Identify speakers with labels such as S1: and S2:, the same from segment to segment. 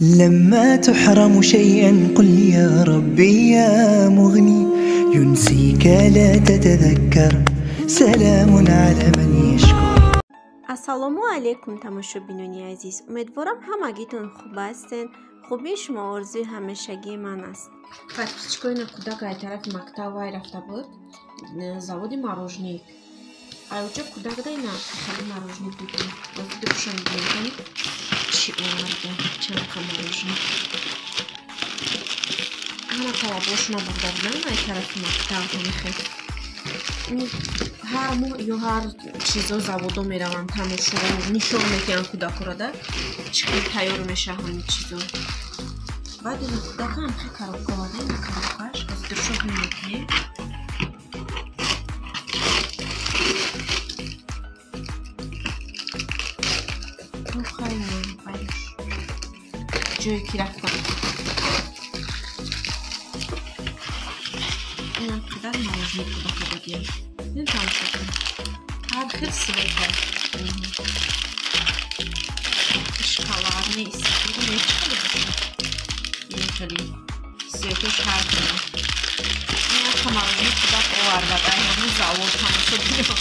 S1: لما تحرم شيئا قل يا ربي يا مغني ينسيك لا تتذكر سلام على من يشكر.
S2: Ассалому алайкум, тамошобинони азиз. Умедворам, ҳамагитон хуб ҳастен. Хубии шумо орзуи ҳамешагии ман аст.
S3: Подписчикои на кӯдак ай тарафи мактаб вай рафта буд, заводи мороженик. Ай уҷа кӯдак да ина хеле мороженик дидем. Боз душам дидем, чӣ оварда, чанд мороженик. Ҳама талабошона бурда буданд ай тарафи мактаб ҳамихел. Ҳар моҳ ё ҳар чизо заводо мераванд, тамошо нишон медиҳанд кӯдакоро, да чӣ хел тайёр мешавад ҳамин чизо. Баъд ина кӯдакам хел коробка оварда, ина коробкаш аз дуршо мекунем. Ҷое ки рафтам, ина қадар мороженое кӯдака додем. Ин тамошо кун, ҳар хел цвета, шоколадный, сифиди, чӣ хеле бошад, ин хеле цветош ҳар хела. Ин ака мороженое кӯдак оварда дар ҳамин завод, тамошо биё.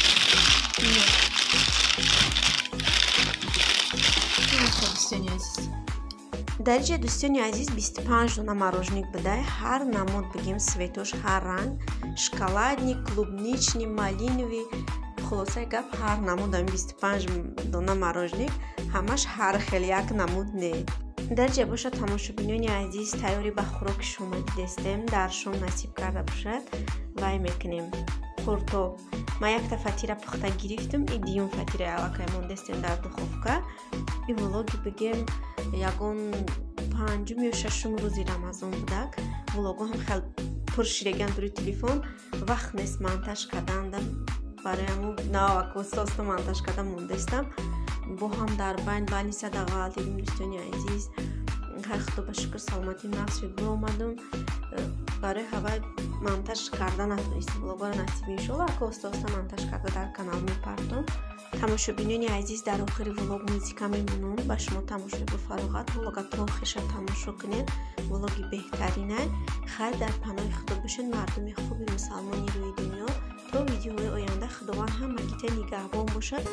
S3: Дӯстони азиз,
S2: дар инҷа, дӯстони азиз, 25 дона мороженик будай, ҳар намуд, бигем, цветош ҳар ранг: шоколадный, клубничный, малиновый. Хулосаи гап, ҳар намуд ами 25 дона мороженик, ҳамаш ҳар хел, як намуд не. Дар ҷа бошад, тамошобинони азиз, тайёрӣ ба хӯроки шома дидестем. Дар шом насиб карда бошад, вай мекунем қуртоб. Ман якта фатира пухта гирифтам и дуюм фатираи аллакай мондестем дар духовка. И влоги, бигем, ягон панҷум ё шашум рӯзи Рамазон будак. Влого ҳам хел пур ширеган дури телефон, вақт нест монтаж карданда, барои ҳаму навак оста монтаж карда мондестам. Бо ҳам дар байн больница дағалтидим, дӯстони азиз. Хай, худо ба шукр, саломатӣ нафс биромадум. Барои ҳавай монтаж карда натонистем влогоро. Насиб, иншолло, ака оста оста монтаж карда дар канал мепартом. Тамошобинони азиз, дар охири влог музика мемонам ба шумо. Тамошои бофароғат, влога то охирша тамошо кунед, влоги беҳтаринай. Хайр, дар паноҳи худо бошед, мардуми хуби мусалмони рӯи дунё. То видеоҳои оянда худованд ҳамагита нигаҳбон бошад.